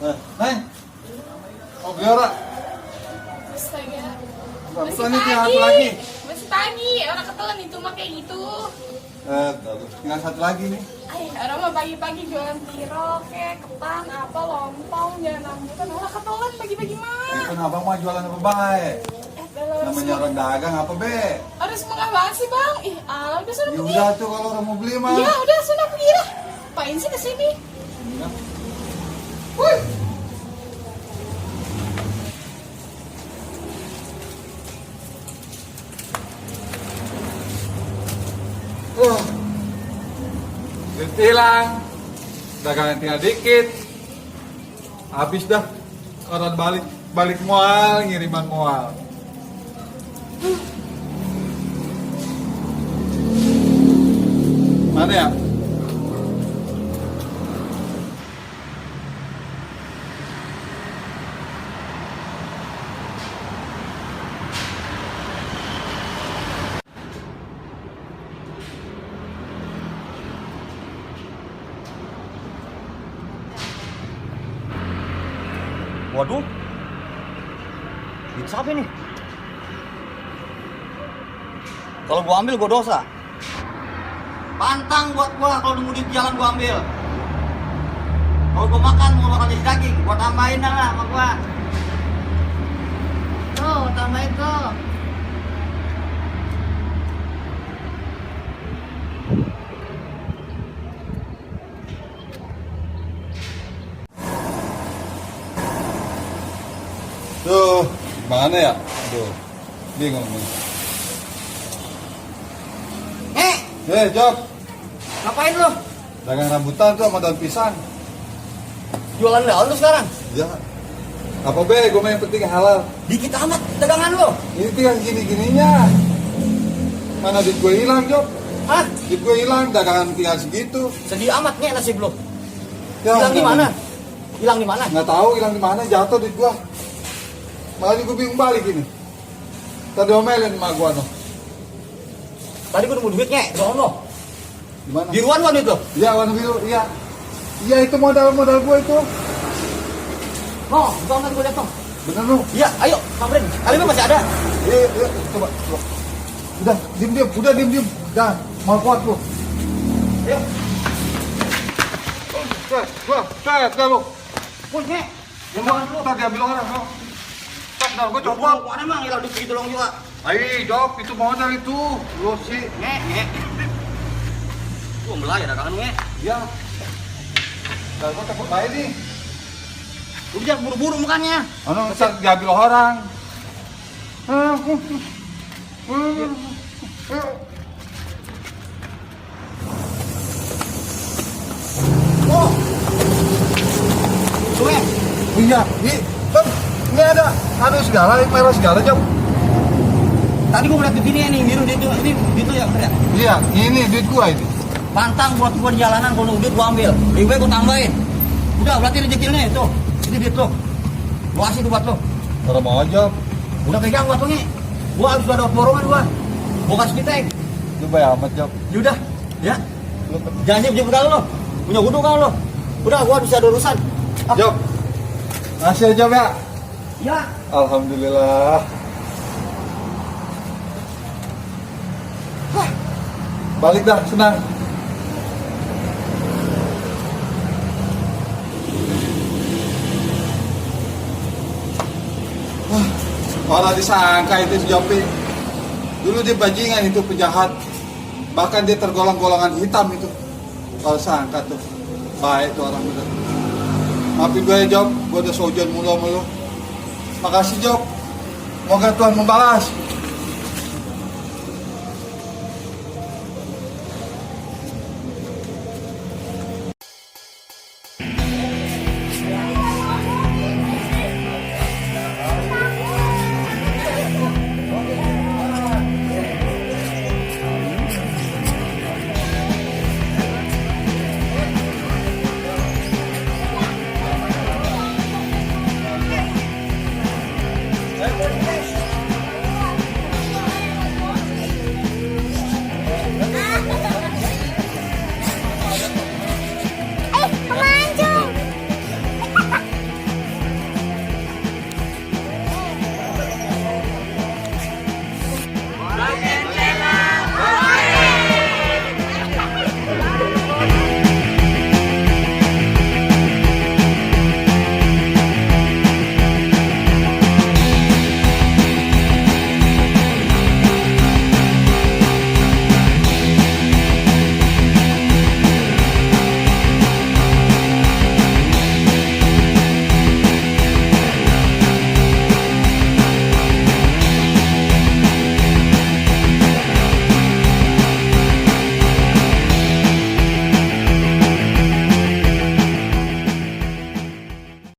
Neng, oh biara. Astaga. Bukan ini satu lagi. Masih pagi, orang ketelan itu mah kayak gitu. Tinggal satu lagi nih. Ay, orang mah pagi-pagi jualan piro, kayak ketan, apa, lontong, jalan rambutan. Orang ketelan pagi-pagi mah. Kan abang mah jualan apa baik? Namanya orang dagang apa be? Harus mengah banget sih bang. Ih, udah sana Ya pergi. udah tuh kalau orang mau beli mah. Iya, udah sana pergi lah. Apain sih kesini? Wih. Duit hilang, dagangan tinggal dikit, habis dah. Orang balik mual, ngiriman mual. Mana ya? Waduh, duit siapa nih? Kalau gua ambil gua dosa. Pantang buat gua kalau nunggu di jalan gua ambil. Kalau gua makan mau makan di daging, gua tambahin dah lah sama gua. Tuh, tambahin tuh. Tuh, mana ya? Tuh, bingung nih. Job, Ngapain lu? dagang rambutan tuh sama daun pisang. Jualan daun lu sekarang? Ya, apa be? Gue mah yang penting halal. Dikit amat dagangan lu. Ini tinggal gini-gininya. Mana duit gue hilang, Job? Hah? Duit gue hilang, dagangan tinggal segitu. Sedih amat nih nasib lu. Ya, Hilang di mana? Hilang di mana? Nggak tahu hilang di mana, jatuh duit gue. Makanya gue bingung balik ini. Tadi omelin sama gue noh. Tadi gua nemu duitnya, sono. Di mana? Biruan kan itu? Iya, warna biru. Iya. Iya, itu modal gue itu. Oh, bukan gua lihat, Tom. Bener lu? Iya, ayo, samperin. Kali ini masih ada. Iya, coba. Udah, diem. Udah, mau kuat lu. Ayo. Set, lu. Punya. Yang mau tadi ambil orang, lo. Dah, gue coba. Mana emang hilang duit segitu dong juga. Ayo, Job, itu modal itu. Lu sih. Nge. Gua belah ya dagangan nge. Ya. Dah, gue takut baik nih. Udah jangan buru-buru mukanya. Ano, ntar diambil orang. Oh. Suwe. Iya, Bang, ini ada segala, merah segala, Job. Tadi gua ngeliat begini nih, biru itu ya, bener ya? Iya, ini duit gua itu. Pantang buat gua di jalanan, kalau duit gua ambil. Lebih baik gua tambahin. Udah, berarti rezeki tuh. Ini duit tuh. Gua kasih tuh buat lo. Kalau mau aja, Udah pegang buat lo nih. Gua harus ada borongan gua. Gua kasih piteng. lu bayar amat, Job. Yaudah, ya. Janji jemput kalau lo. Punya wudhu kalau lo. Udah, gua bisa ada urusan. Job, masih aja, Job ya. Ya. Alhamdulillah. Balik dah, senang. Malah disangka itu si Jopi. Dulu dia bajingan itu penjahat. Bahkan dia tergolong golongan hitam itu. Kalau sangka tuh. Baik tuh orang bener. Maafin gue ya, Job. Gue udah sojon mulu. Makasih, Job. Semoga Tuhan membalas.